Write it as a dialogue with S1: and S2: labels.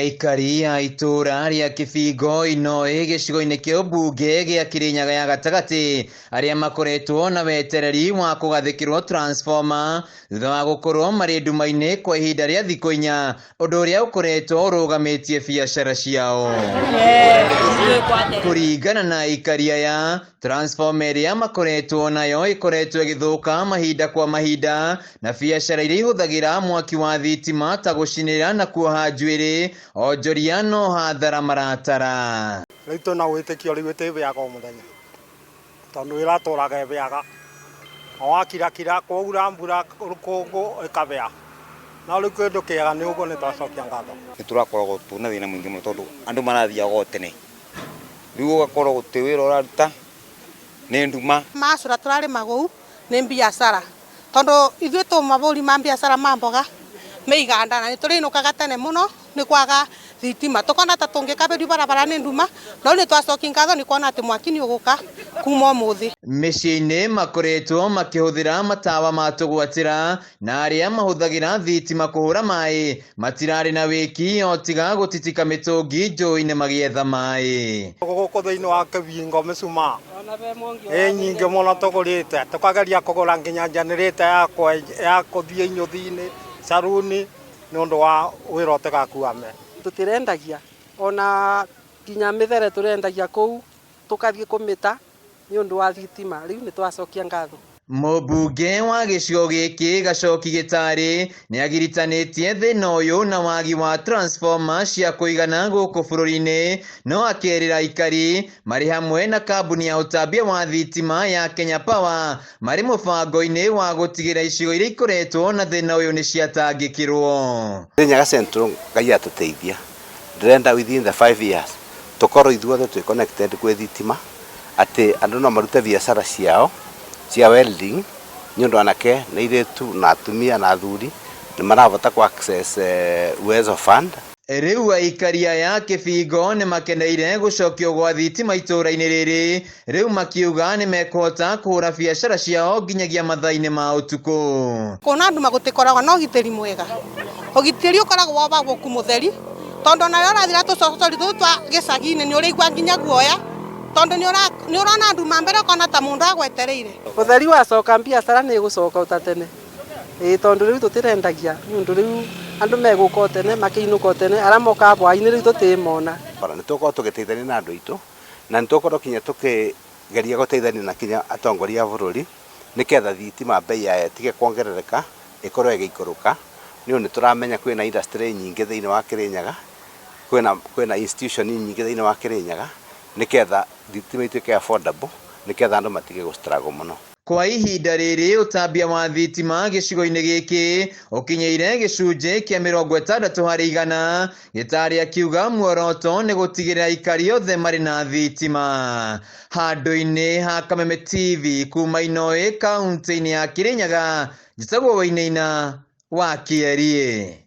S1: Aikari a itũũra rĩa Kĩbingo Inoi gĩcigo-inĩ kĩa ũmbunge gĩa Kĩrĩnyaga ya gatagatĩ arĩa makoretwo na wetereri wa kũgathĩkĩrwo transformer thutha wa gũkorwo marĩ nduma-inĩ kwa ihinda rĩa thikũ inya, ũndũ ũrĩa ũkoretwo ũrũgamĩtie biacara ciao. Kũringana na aikari aya, transformer ĩrĩa makoretwo nayo ĩkoretwo ĩgĩthũka mahinda kwa mahinda na biacara iria ihũthagĩra mwaki wa thitima ta gũcinĩra na kuoha njuĩrĩ, onjoria no hathara maratara.
S2: Rĩu twĩna wĩtĩkio rĩu ĩtĩbĩaga o mũthenya tondũ ĩratũraga ĩbĩaga o wakirakira kwaura mbura rũkũngũ ĩkabĩa no rĩu kĩndũ kĩega nĩ ũguo nĩ twacokia ngatho.
S3: Nĩ tũrakoragwo twĩna thĩna mũingĩ mũno tondũ andũ marathiaga o tene rĩu ũgakorwo gũtirĩ wĩra ũraruta nĩ nduma.
S4: Macũra tũrarĩma kũu nĩ mbiacara tondu ithuĩ tũ mabũri ma mbiacara ma mboga me iganda na nĩtũrĩinũkaga tene mũno nĩ kwaga thitima tũkona ta tũngĩkabĩrio barabara nĩ nduma no rĩu nĩtwacokia ngatho nĩ kuona atĩ mwaki nĩ ũgũka kuma ũmũthĩ.
S1: Mĩciĩ-inĩ makoretwo makĩhũthĩra matawa ma tũgwatĩra na arĩa mahũthagĩra thitima kũhũra maĩ matirarĩ na wĩki o tiga gũtitika mĩtũngi njũĩ-inĩ magĩetha maĩ.
S2: Gũkũ thĩinĩ wa kĩbingo mĩcumaa ĩ nyingĩ mũno tũgũrĩte tũkageria kũgũra nginya generator ya kũthiĩ inyũthi-inĩ caruni nĩ ũndũ wa wĩra ũtigakuame.
S5: Tũtirendagia ona nginya mĩthere tũrendagia kũu tũkathiĩ kũmĩta nĩ ũndũ wa thitima rĩu nĩ twacokia ngatho.
S1: Mũmbunge wa gĩcigo gĩkĩ Gacoki Gĩtarĩ nĩ agiritanĩtie thĩna ũyũ na wagi wa transformer cia kũigana gũkũ bũrũri-inĩ no akerĩra aikari marĩ hamwe na kambuni ya ũtambia wa thitima ya Kenya Power marĩ mũbango-inĩ wa gũtigĩra icigo iria ikoretwo na thĩna ũyũ nĩ ciatangĩkĩrwo.
S6: Kirinyaga Central Ngai atũteithia ndĩrenda within the 5 years tũkorwo ithuothe twĩ connected gwĩ thitima atĩ andũ no marute biacara ciao cia welding nĩ ũndũ anake na airĩtu na atumia na athuri nĩ marahota ku access Uwezo Fund.
S1: Rĩu aikari aya Kĩbingo nĩ makeneire gũcokio gwa thitima itũũra-inĩ rĩrĩ rĩu makiuga nĩ mekũhota kũhũra biacara ciao nginyagia mathaa-inĩ ma ũtukũ.
S4: Kuona nduma gũtikoragwo na ũgitĩri mwega, ũgitĩri ũkoragwo wa gũku mũtheri tondũ ona rĩrĩa ũrathira tũcocori tũtũ twa gĩcagi-inĩ nĩ ũraigua nginya guoya tondũ nĩ ũrona nduma mbere ũkona ta mũndũ agwetereire.
S5: Ũtheri wacoka mbiacara nĩ ĩgũcoka o ta tene ĩĩ tondũ rĩu tũtirendagia nĩ ũndũ rĩu andũ megũka o tene makĩinũka o tene arĩa mokaga hwaĩ-inĩ rĩu tũtimona.
S6: Nĩ tũgũkorwo tũgĩteithania na andũ aitũ na nĩ tũgũkorwo kinya tũkĩgeria gũteithania na kinya atongoria a bũrũri nĩketha thitima bei yayo ĩtige kuongerereka ĩkorwo ĩgĩikũrũka nĩ ũndũ nĩ tũramenya kwĩna industry nyingĩ thĩinĩ wa Kĩrĩnyaga kwĩna institution nyingĩ thĩinĩ wa Kĩrĩnyaga nĩketha thitima ituĩke affordable nĩketha andũ matige gũ struggle mũno.
S1: Kwa ihinda rĩrĩ ũtambia wa thitima gĩcigo-inĩ gĩkĩ ũkinyĩire gĩcunjĩ kĩa 60%. Gĩtarĩ akiuga muoroto nĩ gũtigĩrĩra aikari othe marĩ na thitima. Handũ-inĩ ha Kameme TV kuma Inoi kaunti-inĩ ya Kĩrĩnyaga, njĩtagwo Wainaina wa Kĩeriĩ.